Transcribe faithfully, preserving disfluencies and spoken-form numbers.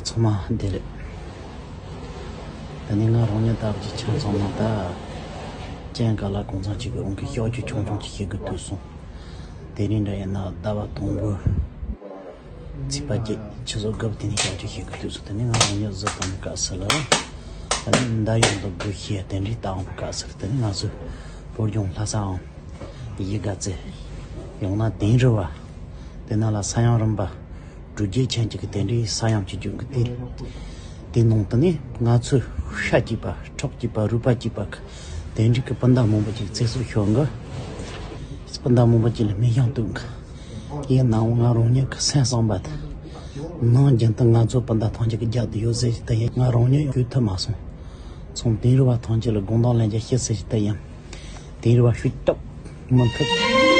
ཚང་མ་བདེ་ལེགས། ད་ནི་ང་རང་ཉིད་ལྟ་བུ་ཅིག་ཆ་ཚང་མ་ད་ཅན་ག་ལ་གང་ཚང་ཅིག་གི་རང་གི་ཤོག་ཅིག་ཆུང་ཆུང་ཅིག་ཤེས་གི་ཐུག་སོང་། དེ་རིང་འདྲ་ཡིན་ན་ཟླ་བ་དང་པོ་ཚེས་པ་བརྒྱད་ཆུ་ཚོད་དགུ་པ་དེ་ནས་ཤོག་ཅིག་ཤེས་གི་ཐུག་སོང་། ད་ནི་ང་རང་ཉིད་གཟིགས་སྟངས་སྐབས་སུ་ལ་ད་ནི་མདའ་ཡོང་དང་དགུ་ཤེས་དེ་འདྲའི་ལྟ་བུ་སྐབས་སུ་ད་ནི་ང་ཚོའི་བོད་ལྗོངས་ལྷ་སའམ་གཞིས་ཀ་རྩེ། ཡང་ན་དིང་རི་བ། དེ་ནང་ལ་ས་ཡོམ་རིམ་པ་དྲུག་བརྒྱ་ཅན་གཅིག་གི་དེ་འདྲའི་ས་ཡོམ་གྱི་རྒྱུན་གྱི་དེ། དེ་ནང་དུ་ནི་ང་ཚོའི་ཤ་གཅིག་པ་ཁྲག་གཅིག་པ་རུས་པ་གཅིག་པ་གི་དེ་འདྲའི་གི་སྤུན་ཟླ་མང་པོ་ཅིག་ཚེ་སྲོག་ཤོར་གི། སྤུན་ཟླ་མང་པོ་ཅིག་ལ་མེ་ཤིང་གཏུགས་གི། ཡིན་ནའང་ང་རང་ཉིད་ཀྱི་སེམས་བསམ་པ་དེ། ནང་རྒྱུན་དུ་ང་ཚོ་སྤུན་ཟླ་ཐམས་ཅད་ཀྱི་རྒྱབ་ཏུ་ཡོད་ཟེར་ཞིག་ད་ཡིན་ང་རང་ཉིད་གྱོད་ཐུབ་མ་སོང་། ཚང་དིང་རི་བ་ཐམས་ཅད་ལ་དགོངས་དག་ལན་ཆ་ཞུ་ཟེར་ཞིག་ད་ཡིན། དིང་རི་བ་ཤུགས་སྟོབས་མུ་མཐུད།